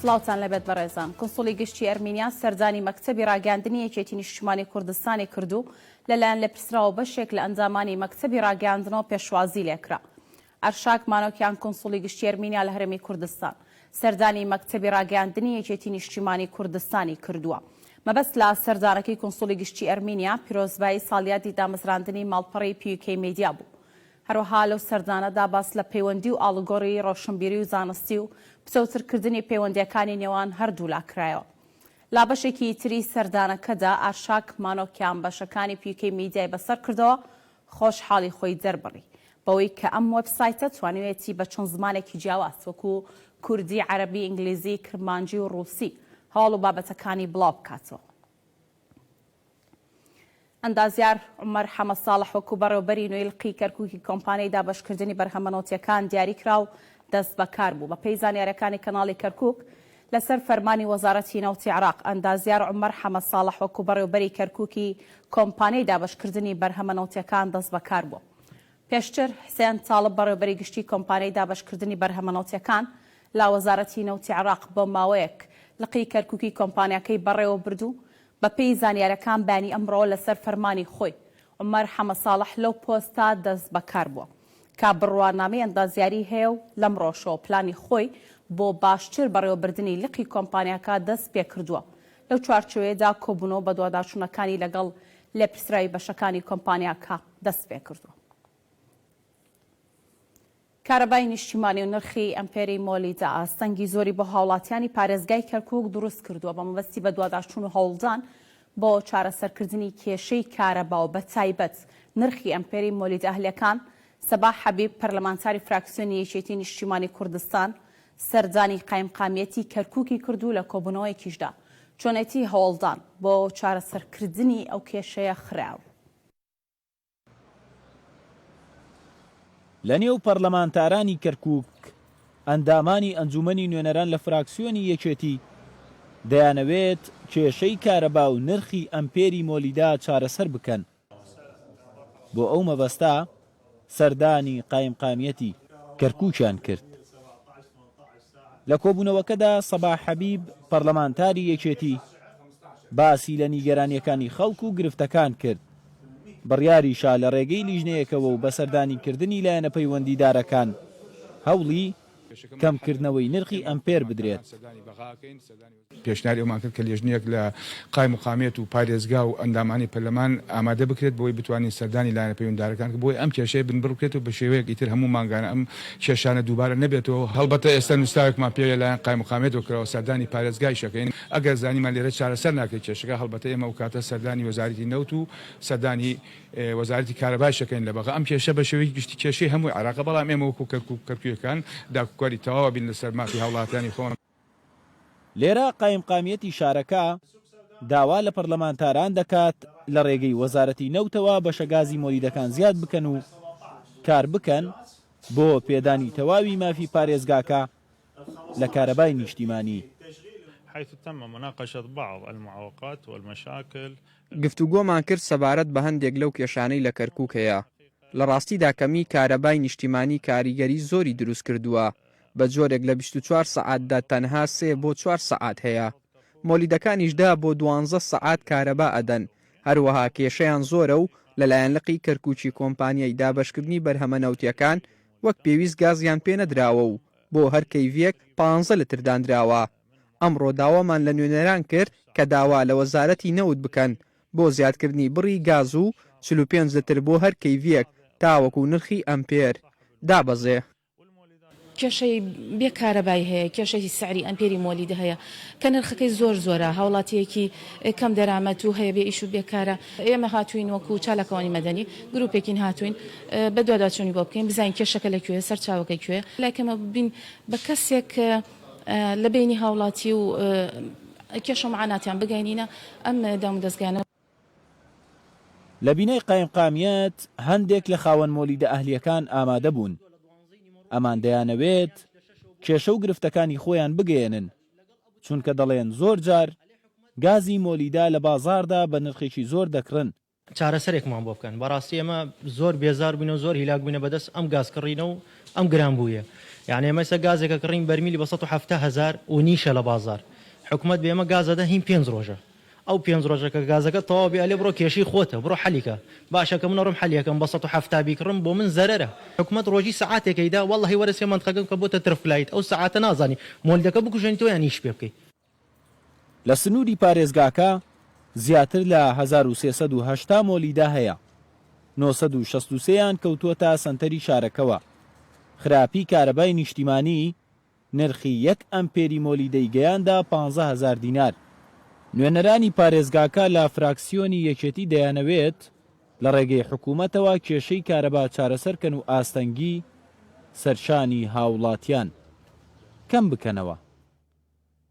سڵاوتان لێبێت بەڕێزان. کونسوڵی گشتی ئەرمینیا سەردانی مەکتەبی ڕاگەیاندنی یەکێتی نیشتیمانی کوردستانی کرد و لەلایەن لێپرسراو و بەشێک لە ئەندامانی مەکتەبی ڕاگەیاندنەوە پێشوازی لێکرا. ئەرشاک مانۆکیان کونسوڵی گشتی ئەرمینیا لە هەرێمی کوردستان سەردانی مەکتەبی ڕاگەیاندنی یەکێتی نیشتیمانی کوردستانی کردووە. مەبەست لە سەردانەکەی کونسوڵی گشتی ئەرمینیا پیرۆزبایی ساڵیادی دامەزراندنی ماڵپەڕی PUK Media بوو. هەروەها لەو سەردانەدا باس لە پەیوەندی و ئاڵوگۆڕی ڕۆشنبیری و زانستی و پتەوترکردنی پەیوەندییەکانی نێوان هەردوولا کرایەوە. لا بەشێکی تری سەردانەکەدا ئارشاک مانۆکیان بەشەکانی پیوکەی میدیای بەسەر کردەوە خۆشحاڵی خۆی دەربڕی بەوەی کە ئەم وێبسایتە توانیویەتی بە چەند زمانێکی جیاواز وەکو کوردی، عەرەبی، ئینگلیزی، کرمانجی و ڕووسی هەواڵ و بابەتەکانی بڵاو بکاتەوە. ئەندازیار عومەر حەمە ساڵح وەکو بەڕێوەبەری نوێی لقی کەرکوکی کۆمپانیای دابەشکردنی بەرهەمە نەوتییەکان دیاریکرا و دەستبەکار بوو. بەپێی زانیارییەکانی کەناڵی کەرکوک، لەسەر فەرمانی وەزارەتی نەوتی عێراق، ئەندازیار عومەر حەمە ساڵح وەکو بەڕێوەبەری کەرکوکی کۆمپانیای دابەشکردنی بەرهەمە نەوتییەکان دەستبەکار بووە. پێشتر حسێن تاڵب بەڕێوەبەری گشتی کۆمپانیای دابەشکردنی بەرهەمە نەوتییەکان لە وەزارەتی نەوتی عێراق بۆ ماوەیەک لقی کەرکوکی کۆمپانیاکەی بەڕێوەبرد و بەپێی زانیارەکان بەیانی ئەمڕۆ لەسەر فەرمانی خۆی عومەر حەمەساڵح لەو پۆستە دەستبەکار بووە کە بڕوانامەی ئەندازیاری هەیە و لەمڕۆشەوە پلانی خۆی بۆ باشتر بەڕێوەبردنی لقی کۆمپانیاکە دەستپێکردووە لەو چوارچێوەیەدا کۆبوونەوە بەدواداچوونەکانی لەگەڵ لێپرسراوی بەشەکانی کۆمپانیاکە دەستپێکردووە. کارەبای نیشتیمانی و نرخی ئەمپێری مۆلیدە ئاستەنگی زۆری بۆ هاوڵاتیانی پارێزگای کەرکوک دروست کردووە بە مەبەستی بەدواداچوون و هەوڵدان بۆ چارەسەرکردنی کێشەی کارەبا و بەتایبەت نرخی ئەمپێری مۆلیدە ئەهلیەکان سەباح حەبیب پەرلەمانتاری فراکسیۆنی یەکێتی نیشتیمانی کوردستان سەردانی قایمقامیەتی کەرکوکی کرد و لە کۆبوونەوەیەکیشدا چۆنێتی هەوڵدان بۆ چارەسەرکردنی ئەو کێشەیە خرایەڕوو. لە نێو پەرلەمانتارانی کەرکوک، ئەندامانی ئەنجومەنی نوێنەران لە فراکسیۆنی یەکێتی دەیانەوێت کێشەی کارەبا و نرخی ئەمپێری مۆلیدە چارەسەر بکەن، بۆ ئەو مەبەستە سەردانی قایمقامیەتی کەرکوکیان کرد. لە کۆبوونەوەکەدا سەباح حەبیب، پەرلەمانتاری یەکێتی، باسی لە نیگەرانییەکانی خەڵک و گرفتەکان کرد، بڕیاریشە لە رێگەی لیژنەیەکەوە و بە سەردانیکردنی لایەنە پەیوەندیدارەکان هەوڵی کەمکردنەوەی نرخی ئەمپێر بدرێت. پێشنیاری ئەومان کرد کە لێژنەیەک لە قایمقامیەت و پارێزگا و ئەندامانی پەرلەمان ئامادە بکرێت بۆی بتوانین سەردانی لایەنە پەیوەنددارەکان بکەین بۆی ئەم کێشەیە بنبڕ بکرێت و بە شێوەیەک ئیتر هەموو مانگانە ئەم کێشانە دووبارە نەبێتەوە. هەڵبەتە ئێستا نووسراوێکمان پێ لەلایەن قایمقامیەتەوە کراوە سەردانی پارێزگایش ئەکەین ئەگەر زانیمان لێرە چارەسەر ناکرێت کێشەکە هەڵبەتە ئێمە ئەوکاتە سەردانی وەزارەتی نەوت و سەردانی وەزارەتی کارەبایش ئەکەین لە بەغا. ئەم کێشە بە شێوەیەکی گشتی کێشەی هەموو عێراقە بەڵام ئێمە وەکوو کەرکووک کەرکوویەکان داکۆکاری تەواو ئەبین لەسەر مافی هاوڵاتیانی خۆمان. لێرە قایمقامیەتی شارەکە داوا لە پەرلەمانتاران دەکات لە رێگەی وەزارەتی نەوتەوە بەشە گازی مۆلیدەکان زیاد بکەن و کار بکەن بۆ پێدانی تەواوی مافی پارێزگاکە لە کارەبای نیشتیمانی. گفتوگۆمان کرد سەبارەت بە هەندێک لەو کێشانەی لە کەرکوک هەیە، لە ڕاستیدا کەمیی کارەبای نیشتیمانی کاریگەری زۆری دروستکردووە، بە جۆرێک لە 24 سەعاتدا تەنها سێ بۆ چوار سەعات هەیە. مۆلیدەکانیش دە بۆ دوانزە سەعات کارەبا ئەدەن، هەروەها کێشەیان زۆرە و لەلایەن لقی کەرکوکی کۆمپانیای دابەشکردنی بەرهەمە نەوتیەکان وەک پێویست گازیان پێ نەدراوە و بۆ هەر کەیڤیەک پانزە لتر دانراوە. ئەمڕۆ داوامان لە نوێنەران کرد کە داوا لە وەزارەتی نەوت بکەن بۆ زیادکردنی بڕی گاز و 45 لتر بۆ هەر کەیڤیەک تاوەکو نرخی ئەمپێر دابەزێ. کێشەی بێ کارەبای هەیە، کێشەی سعری ئەمپێری مۆلیدە هەیە کە نرخەکەی زۆر زۆرە، هاوڵاتییەکی کەم دەرامەت و هەیە بێ ئیش و بێ کارە، ئێمە هاتووین وەکو چالاکوانی مەدەنی گروپێکین هاتووین بەدواداچوونی بۆ بکەین بزانین کێشەکە لە کوێیە سەرچاوەکەی کوێیە، لای کەمە ببین بە کەسێک لە بەینی هاوڵاتی و کێشە و معاناتیان بگەینینە ئەم دامودەزگایانە. لە بینای قایمقامیەت هەندێک لە خاوەن مۆلیدە ئەهلییەکان ئامادە بوون، ئەمان دەیانەوێت کێشە و گرفتەکانی خۆیان بگەیەنن، چونکە دەڵێن زۆر جار گازی مۆلیدە لە بازاڕدا بە نرخێکی زۆر دەکڕن. چارەسەرێکمان بۆ بکەن بەڕاستی ئێمە زۆر بێزار بووینە و زۆر هیلاک بووینە بەدەست ئەم گاز کڕینە و ئەم گران بوویە. یانی ئێمە ئێستا گازێک ئەکڕین بەرمیلی بە 170 هەزار و نیشە لە بازاڕ حکومەت بە ئێمە گاز ئەدا هین پێنج ڕۆژە ئەو پێنج ڕۆژە کە گازەکە تەواو بێ ئەلێ بڕۆ کێشەی خۆتە بڕۆ حەلی کە باشە کە من ئەڕۆم حەلی ئەکەم بە 170 بیکڕم بۆ من زەرەرە حکومەت ڕۆژی سەعاتێک ئەیدا وەڵڵەهی وەرە سێ مەنتقەکەم کە بۆتە ترفلایت ئەو سەعاتە نازانی مۆلدەکە بکوژێنیتەوە یان ئیش پێ بکەی. لە سنووری پارێزگاکە زیاتر لە 1380 مۆلیدە هەیە، 963 یان کەوتووەتە سەنتەری شارەکەوە. خراپی کارەبای نیشتیمانی نرخی یەک ئەمپێری مۆلیدەی گەیاندە 15 هەزار دینار. نوێنەرانی پارێزگاکە لە فراکسیۆنی یەکێتی دەیانەوێت لە ڕێگەی حکوومەتەوە کێشەی کارەبا چارەسەرکەن و ئاستەنگی سەرشانی هاوڵاتیان کەم بکەنەوە.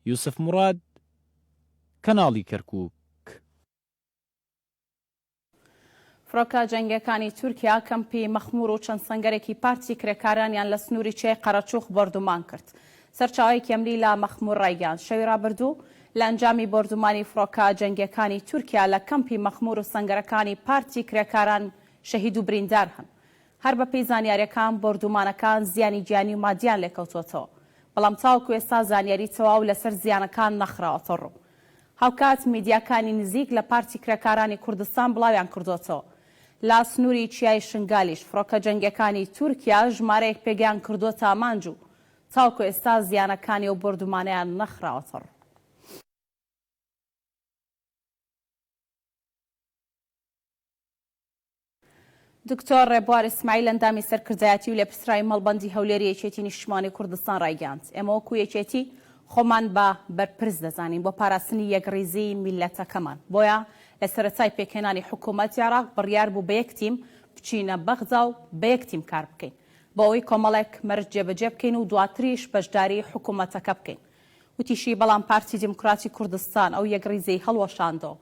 یوسف موڕاد، کەناڵی کەرکوک. فڕۆکە جەنگیەکانی تورکیا کەمپی مەخمور و چەند سەنگەرێکی پارتی کرێکارانیان لە سنووری چیای قەرەچوخ بۆردومان کرد. سەرچاوەیەکی ئەمنی لە مەخمور ڕایگەیاند، شەوی ڕابردوو لە ئەنجامی بۆردومانی فڕۆکە جەنگیەکانی تورکیا لە کەمپی مەخمور و سەنگەرەکانی پارتی کرێکاران شەهید و بریندار هەن. هەر بەپێی زانیارییەکان بۆردوومانەکان زیانی گیانی و مادییان لێکەوتووەتەوە، بەڵام تاوەکو ئێستا زانیاری تەواو لەسەر زیانەکان نەخراوەتەڕوو. هاوکات میدیاکانی نزیک لە پارتی کرێکارانی کوردستان بڵاویانکردووەتەوە، لە سنووری چیای شنگالیش فڕۆکە جەنگییەکانی تورکیا ژمارەیەک پێگەیان کردووەتە ئامانج و تاوەکو ئێستا زیانەکانی ئەو بۆردوومانەیان نەخراوەتەڕوو. دکتۆر ڕێبوار ئیسماعیل ئەندامی سەرکردایەتی و لێپرسراوی مەڵبەندی هەولێری یەکێتی نیشتمانی کوردستان ڕایگەیاند، ئێمە وەکو یەکێتی خۆمان بە بەرپرس دەزانین بۆ پاراستنی یەکڕیزیی میللەتەکەمان، بۆیە لە سەرەتای پێکهێنانی حکوومەتی عێراق بڕیار بوو بە یەک تیم بچینە بەغدا و بە یەک تیم کار بکەین بۆ ئەوەی کۆمەڵێک مەرج جێبەجێ بکەین و دواتریش بەشداری حکوومەتەکە بکەین. وتیشی، بەڵام پارتی دیموکراتی کوردستان ئەو یەکڕیزیی هەڵوەشاندەوە،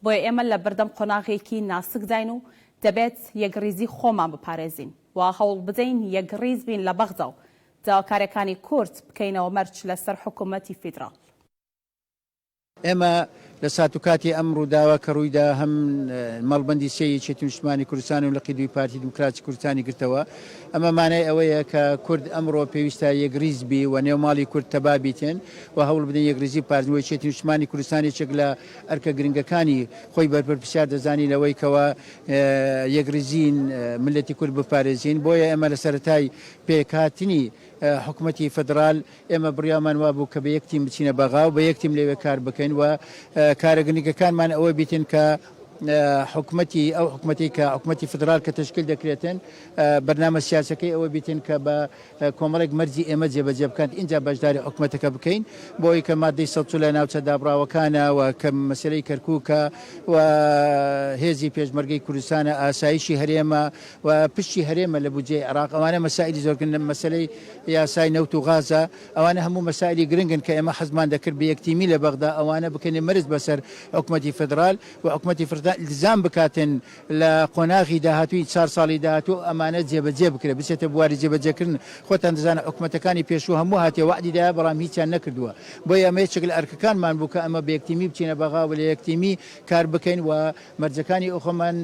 بۆیە ئێمە لە بەردەم قۆناغێکی ناسکداین و دەبێت یەکڕیزی خۆمان بپارێزین و هەوڵبدەین یەکڕیز بین لە بەغدا و داواکارییەکانی کورد بکەینەوە مەرج لەسەر حکومەتی فیدراڵ. ئێمە لە سات و کاتی ئەم ڕووداوە کە ڕوویدا هەم مەڵبەندی سێی یەکێتی نیشتمانی کوردستان و لقی دووی پارتی دیموکراتی کوردستانی گرتەوە. ئەمە مانای ئەوەیە کە کورد ئەمڕۆ پێویستە یەکڕیز بی و نێو ماڵی کورد تەبا بیتن و هەوڵ بدەین یەکڕیزی بپارێزن و یەکێتی نیشتمانی کوردستان یەکێک لە ئەرکە گرنگەکانی خۆی بەرپرسیار دەزانی لەوەی کەوا یەکڕیزی میللەتی کورد بپارێزین بۆیە ئێمە لە سەرەتای پێکهاتنی حکومەتی فیدرال ئێمە بڕیامان وابوو کە بە یەک تیم بچینە بەغا و بە یەک تیم لەوێ کار بکەین و کارە گرنگەکانمان ئەوە بیتن کە حکومەتی ئەو حکومەتی کە حکومەتی فیدرال کە تەشکیل دەکرێتن بەرنامە سیاسەکەی ئەوە بیتن کە بە کۆمەڵێک مەرجی ئێمە جێبەجێ بکات ئینجا بەشداری حکومەتەکە بکەین بۆ ئەوەی کە مادەی 140 لە ناوچە دابڕاوەکانە و کە مەسەلەی کەرکووکە و هێزی پێشمەرگەی کوردستانە ئاسایشی هەرێمە و پشکی هەرێمە لە بودجەی عێراق ئەوانە مەسائیلی زۆر گرنگن مەسەلەی یاسای نەوت و غازە ئەوانە هەموو مەسائیلی گرنگن کە ئێمە حەزمان دەکرد بە یەک تیمی لە بەغدا ئەوانە بکەینە مەرج بەسەر حکومەتی فیدرال و حکومەتی فیدرال ئیلتزام بکاتن لە قۆناغی داهاتووی چار ساڵی داهاتوو ئەمانە جێبەجێ بکرێت بچێتە بواری جێبەجێکردن خۆتان دەزانن حکومەتەکانی پێشوو هەموو هاتیە وەعدی دایە بەڵام هیچیان نەکردووە بۆیە ئەمە یەکێک لە ئەرکەکانمان بوو کە ئەمە بە یەک تیمی بچینە بەغا و لە یەک تیمی کار بکەین و مەرجەکانی ئەوخۆمان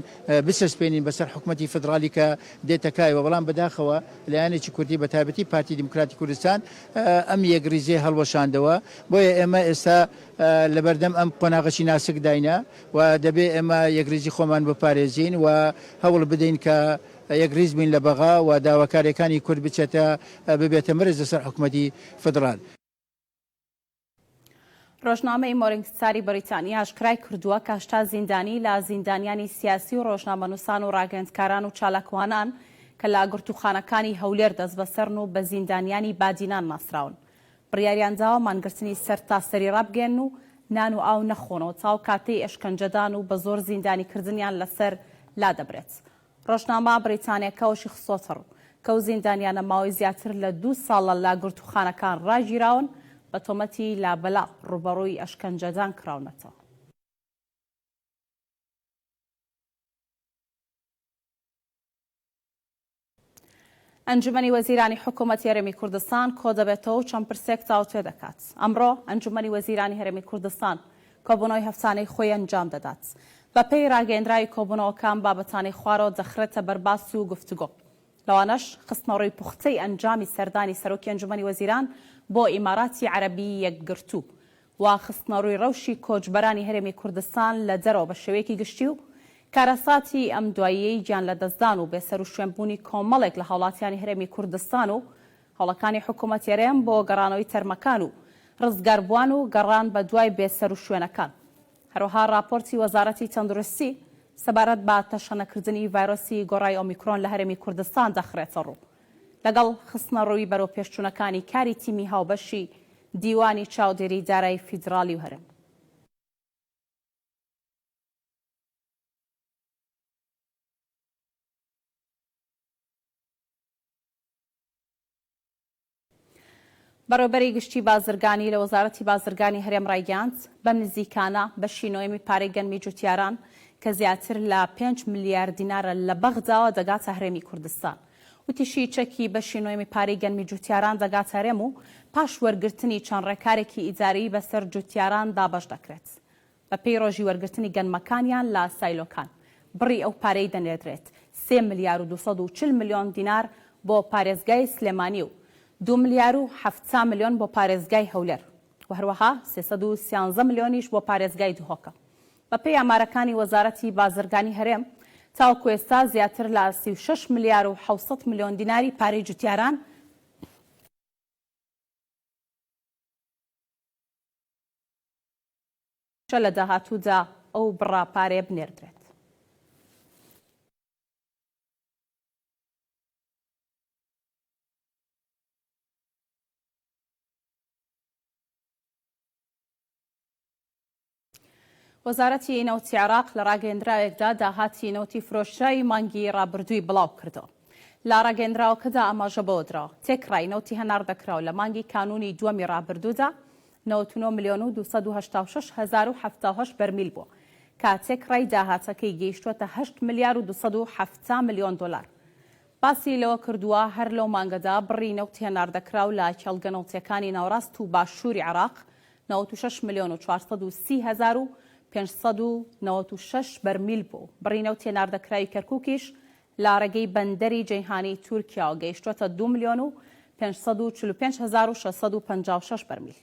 بچەسپێنین بەسەر حکومەتی فیدراڵی کە دێتە کایەوە، بەڵام بەداخەوە لایەنێکی کوردی بەتایبەتی پارتی دیموکراتی کوردستان ئەم یەکڕیزیەی هەڵوەشاندەوە، بۆیە ئێمە ئێستا لەبەردەم ئەم قۆناغەکی ناسکداینە و دەبێ ئێمە یەکڕیزی خۆمان بپارێزین و هەوڵ بدەین کە یەکڕیز بین لە بەغا و داواکاریەکانی کورد بچێتە ببێتە مەرج لەسەر حکومەتی فیدڕال. ڕۆژنامەی مۆرینگ ستاری بەریتانی ئاشکرای کردووە کە 80 زیندانی لە زیندانیانی سیاسی و ڕۆژنامەنووسان و ڕاگەیەندکاران و چالاکوانان کە لە گرتووخانەکانی هەولێر دەستبەسەرن و بە زیندانیانی بادینان ناسراون بڕیاریان داوە مانگرتنی سەرتاسەری ڕابگەیەنن و نان و ئاو نەخۆنەوە تاو کاتەی ئەشکەنجەدان و بە زۆر زیندانیکردنیان لەسەر لادەبرێت. ڕۆژنامە بریتانیەکە ئەوەشی خستۆتەڕوو، کە ئەو زیندانیانە ماوەی زیاتر لە دوو ساڵە لە گرتووخانەکان ڕاگیراون، بە تۆمەتی لابەلا ڕووبەڕووی ئەشکەنجەدان کراونەتەوە. ئەنجومەنی وەزیرانی حکوومەتی هەرێمی کوردستان کۆدەبێتەوە و چەند پرسێک تاوتوێ دەکات. ئەمڕۆ ئەنجومەنی وەزیرانی هەرێمی کوردستان کۆبوونەوەی هەفتانەی خۆی ئەنجام دەدات. بەپێی راگەیەندراوی کۆبوونەوەکە ئەم بابەتانەی خوارەوە دەخرێتە بەر باس و گفتوگۆ. لەوانەش خستنەڕووی پوختەی ئەنجامی سەردانی سەرۆکی ئەنجومەنی وەزیران بۆ ئیماراتی عەرەبی یەکگرتوو و خستنەڕووی رەوشی کۆچبەرانی هەرێمی کوردستان لە دەرەوە بە شێوەیەکی گشتی و کارەساتی ئەم دواییەی گیانلەدەستدان و بێسەروشوێنبوونی کۆمەڵێک لە هاوڵاتیانی هەرێمی کوردستان و هەوڵەکانی حکومەتی هەرێم بۆ گەڕانەوەی تەرمەکان و رزگاربووان و گەڕان بەدوای بێسەروشوێنەکان. هەروەها راپۆرتی وەزارەتی تەندروستی سەبارەت بە تەشەنەکردنی ڤایرۆسی گۆڕای ئۆمیکرۆن لە هەرێمی کوردستان دەخرێتەڕوو، لەگەڵ خستنەڕووی بەرەوپێشچوونەکانی کاری تیمی هاوبەشی دیوانی چاودێری دارایی فیدراڵی و هەرێم. بەڕێوەبەری گشتی بازرگانی لە وەزارەتی بازرگانی هەرێم ڕایگەیاند، بەم نزیکانە بەشی نۆیەمی پارەی گەنمی جوتیاران کە زیاتر لە پێنج ملیار دینارە لە بەغداوە دەگاتە هەرێمی کوردستان. وتیشی، چەکی بەشی نۆیەمی پارەی گەنمی جوتیاران دەگاتە هەرێم و پاش وەرگرتنی چەند ڕێکارێکی ئیداریی بەسەر جوتیاران دابەش دەکرێت. بەپێی ڕۆژی وەرگرتنی گەنمەکانیان لە سایلۆکان، بڕی ئەو پارەی دەنێردرێت، سێ ملیار و 240 ملیۆن دینار بۆ پارێزگای سلێمانی و دوو ملیار و 70 ملیۆن بۆ پارێزگای هەولێر و هەروەها 313 ملیۆنیش بۆ پارێزگای دهۆکە. بەپێی ئامارەکانی وەزارەتی بازرگانی هەرێم، تاوەکو ئێستا زیاتر لە 36 ملیار و 700 ملیۆن دیناری پارەی جوتیاران لە داهاتوودا ئەو بڕە پارەیە بنێردرێت. وەزارەتی نەوتی عێراق لە ڕاگەیەندراوێکدا داهاتی نەوتی فرۆشراوی مانگی ڕابردووی بڵاوکردەوە. لە ڕاگەیەندراوەکەدا ئاماژە بەوە دراوە، تێکڕای نەوتی هەناردەکراو لە مانگی کانوونی دووەمی ڕابردوودا 99 ملیۆن و 286 هەزار و 78 بەرمیل بووە، کە تێکڕای داهاتەکەی گەیشتووەتە هەشت ملیار و 270 ملیۆن دۆلار. باسی لەوە کردووە، هەر لەو مانگەدا بڕی نەوتی هەناردەکراو لە کێڵگە نەوتییەکانی ناوەڕاست و باشووری عێراق 96 ملیۆن و 430 هەزار و 596 بەرمیل بووە و بڕی نەوتی هەناردەکراوی کەرکووکیش لە ڕێگەی بەندەری جەیهانی تورکیاوە گەیشتووەتە دوو ملیۆن و 545 هەزار و 656 بەرمیل.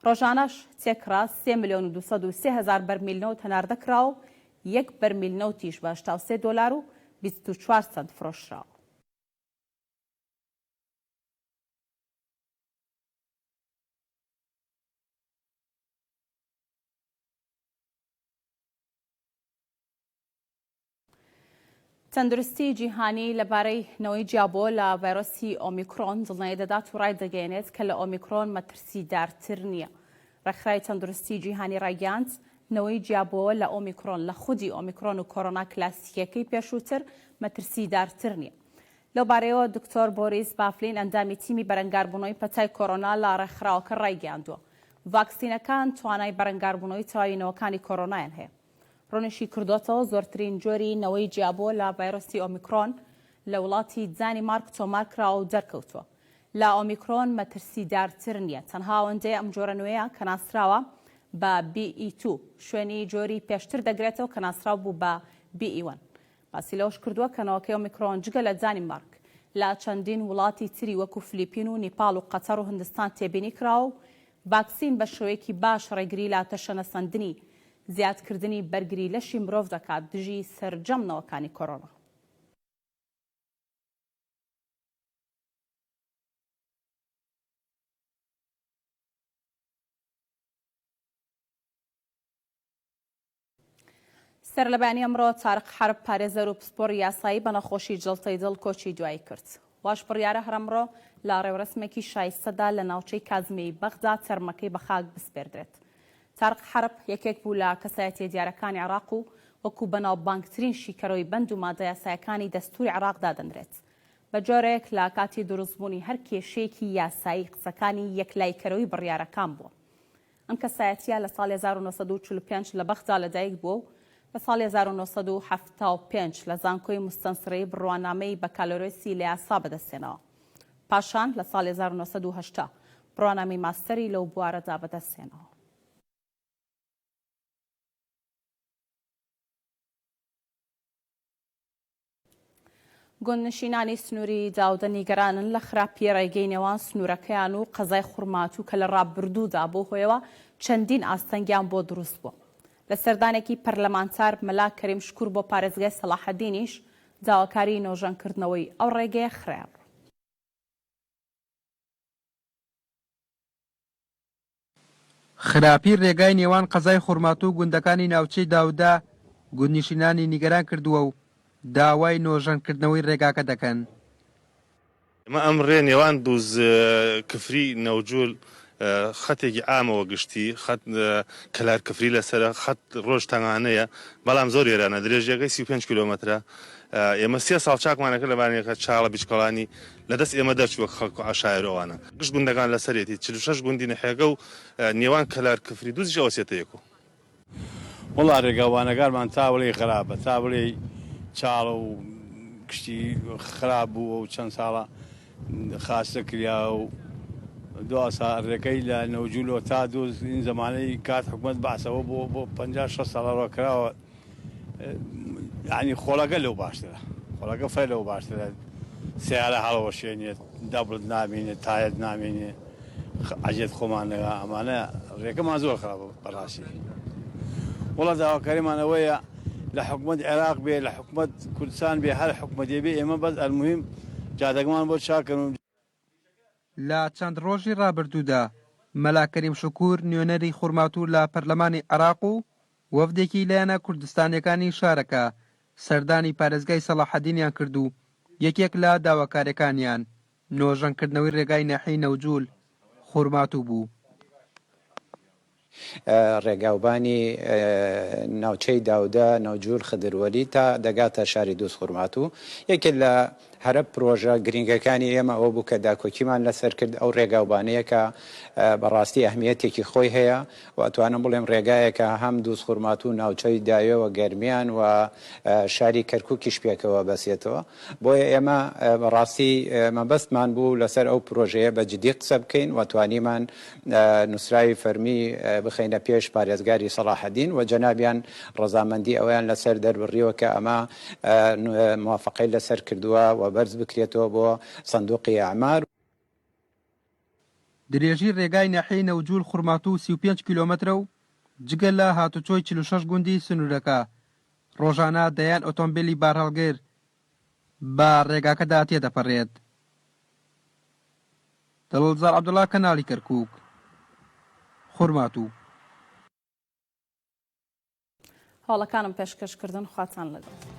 ڕۆژانەش تێکڕا سێ ملیۆن و 203 هەزار بەرمیل نەوت هەناردە کراوە و یەک بەرمیل نەوتیش بە 83 دۆلار و 24 سەنت فرۆشراوە. تەندروستی جیهانی لەبارەی نەوەی جیابووە لە ڤایرۆسی ئۆمیکرۆن دڵنیایی دەدات و ڕایدەگەیەنێت کە لە ئۆمیکرۆن مەترسیدارتر نییە. ڕێکخراوی تەندروستی جیهانی ڕایگەیاند، نەوەی جیابووەوە لە ئۆمیکرۆن لە خودی ئۆمیکرۆن و کۆرۆنا کلاسیکییەکەی پێشووتر مەترسیدارتر نییە. لەو بارەیەوە دکتۆر بۆریس بافلین ئەندامی تیمی بەرەنگاربوونەوەی پەتای کۆرۆنا لە ڕێکخراوەکە ڕایگەیاندووە، ڤاکسینەکان توانای بەرەنگاربوونەوەی تەواوی نەوەکانی کۆرۆنایان هەیە. ڕوونیشی کردۆتەوە، زۆرترین جۆری نەوەی جیابووە لە ڤایرۆسی ئۆمیکرۆن لە وڵاتی دانیمارک تۆمارکراوە و دەرکەوتووە لە ئۆمیکرۆن مەترسیدارتر نییە، تەنها ئەوەندەیە ئەم جۆرە نوێیە کە ناسراوە بە بی ئی تو شوێنی جۆری پێشتر دەگرێتەوە کە ناسراو بوو بە بی ئی وەن. باسی لەوەش کردووە کە نەوەکەی ئۆمیکرۆن جگە لە دانیمارک لە چەندین وڵاتی تری وەکو فلیپین و نیپاڵ و قەتەر و هندستان تێبینی کراوە و ڤاکسین بە شێوەیەکی باش ڕێگری لە تەشەنەسەندنی زیادکردنی بەرگری لەشی مرۆڤ دەکات دژی سەرجەم نەوەکانی کۆرۆنا. سەرلەبەیانی ئەمڕۆ تارق حەرب پارێزەر و پسپۆڕی یاسایی بە نەخۆشی جەڵتەی دڵ کۆچی دوایی کرد. واش بڕیارە هەر ئەمڕۆ لە ڕێوڕەسمێکی شایستەدا لە ناوچەی کازمیەی بەغدا تەرمەکەی بە خاک بسپێردرێت. تارق حەرب یەکێک بوو لە کەسایەتییە دیارەکانی عێراق و وەکو بەناوبانگترین شیکەرەوەی بەند و مادە یاسایەکانی دەستووری عێراق دادەنرێت. بە جۆرێک لە کاتی دروستبوونی هەر کێشەیەکی یاسایی قسەکانی یەکلاییکەرەوەی بڕیارەکان بووە. ئەم کەسایەتییە لە ساڵی 1945 لە بەغدا لەدایک بووە و لە ساڵی 1975 لە زانکۆی موستەنسرەیی بڕوانامەی بەکالۆرێسی لە یاسا بەدەستهێناوە. پاشان لە ساڵی 1980 بڕوانامەی ماستەری لەو بوارەدا بەدەستهێناوە. گوندنشینانی سنووری داودە نیگەرانن لە خراپی ڕێگەی نێوان سنوورەکەیان و قەزای خورماتوو کە لە ڕابردوودا بەو هۆیەوە چەندین ئاستەنگیان بۆ دروست بووە. لە سەردانێکی پەرلەمانتار مەلا کەریم شکور بۆ پارێزگای سەڵاحەدینیش داواکاریی نۆژەنکردنەوەی ئەو ڕێگەیە خرایە ڕوو. خراپی رێگای نێوان قەزای خورماتوو و گوندەکانی ناوچەی داودە گوندنشینانی نیگەران کردووە و داوای نۆژەنکردنەوەی رێگاکە دەکەن. ئێمە ئەم ڕێ نێوان دوز کفری نەوجول خەتێکی عامە وە گشتی خەت کەلار کفری لەسەرە خەت ڕۆژ تەنگانەیە بەڵام زۆر وێرانە درێژیەکەی 35 کیلۆمەترە ئێمە سێ ساڵ چاکمانەکە لەبانەکە چاڵە بیچکەڵانی لە دەست ئێمە دەرچوو وەک خەڵک و عەشایەر و ئەوانە. گشت گوندەکان لەسەرێتی، 46 گوندی نەحێگە و نێوان کەلار کفری دوزیش ئەوەسێتە یەک و. وەڵا رێگاوبانەکانمان تا بڵێی خراپە تا بڵێی چاڵە و گشتی خراپ بووە و چەند ساڵە خاس نەکریا و دواسا رێکەی لە نەوجولەوە تا دوز این زەمانەی کات حکومەت بەعسەوە بۆ بۆ 50 60 ساڵە ڕۆکراوە یانی خۆڵەکە لەو باشترە خۆڵەکە فرە لەو باشترە سیارە هەڵەوەشێنێت دەبڵت نامێنێت تایەت نامێنێ عەزیەت خۆمان نەگا ئەمانە ڕێکەمان زۆر خراپە بەڕاستی وڵا داواکاریمان ئەوەیە لە حکومەت عێراق بێ لە حکومەت کوردستان بێ هەر حکومەتێ بێ ئێمە بەس ئەلموهیم جادەکەمان بۆ چاکەن و لە چەند ڕۆژی ڕابردوودا مەلا کەریم شکور نوێنەری خورماتوو لە پەرلەمانی عێراق و وەفدێکی لایەنە کوردستانییەکانی شارەکە سەردانی پارێزگای سەڵاحەدینیان کرد و یەکێک لە داواکارییەکانیان نۆژەنکردنەوەی رێگای ناحیەی نەوجول خورماتوو بوو. ڕێگاوبانی ناوچەی داودە، نەوجول، خدروەلی تا دەگاتە شاری دوزخورماتوو. یەکێ لە هەرە پرۆژە گرینگەکانی ئێمە ئەوە بوو کە داکۆکیمان لەسەر کرد ئەو ڕێگاوبانەیە کە بەڕاستی ئەهمیەتێکی خۆی هەیە و ئەتوانم بڵێم ڕێگایەکە هەم دوزخورماتوو ناوچەی داوێ و گەرمیان و شاری کەرکووکیش پێکەوە بەسێتەوە. بۆیە ئێمە بەڕاستی مەبەستمان بوو لەسەر ئەو پرۆژەیە بە جدی قسە بکەین و توانیمان نووسراوی فەرمی بخەینە پێش پارێزگاری سەڵاحەدین و جەنابیان ڕەزامەندی ئەوەیان لەسەر دەربڕیوە کە ئەمە موافەقەی لەسەر کردووە و بەرز بکرێتەوە بۆ سندوقی ئەعمار. درێژی رێگای ناحیەی نەوجول خورماتوو 35 کیلۆمەترە و جگە لە هاتوچۆی 46 گوندی سنوورەکە، رۆژانە دەیان ئۆتۆمبێلی بارهەڵگر بە رێگاکەدا تێدەپەڕێت. دڵزار عەبدوڵا، کەناڵی کەرکووک، خورماتوو. هەواڵەکانم پێشکەش کردن خواتان لەگەڵ.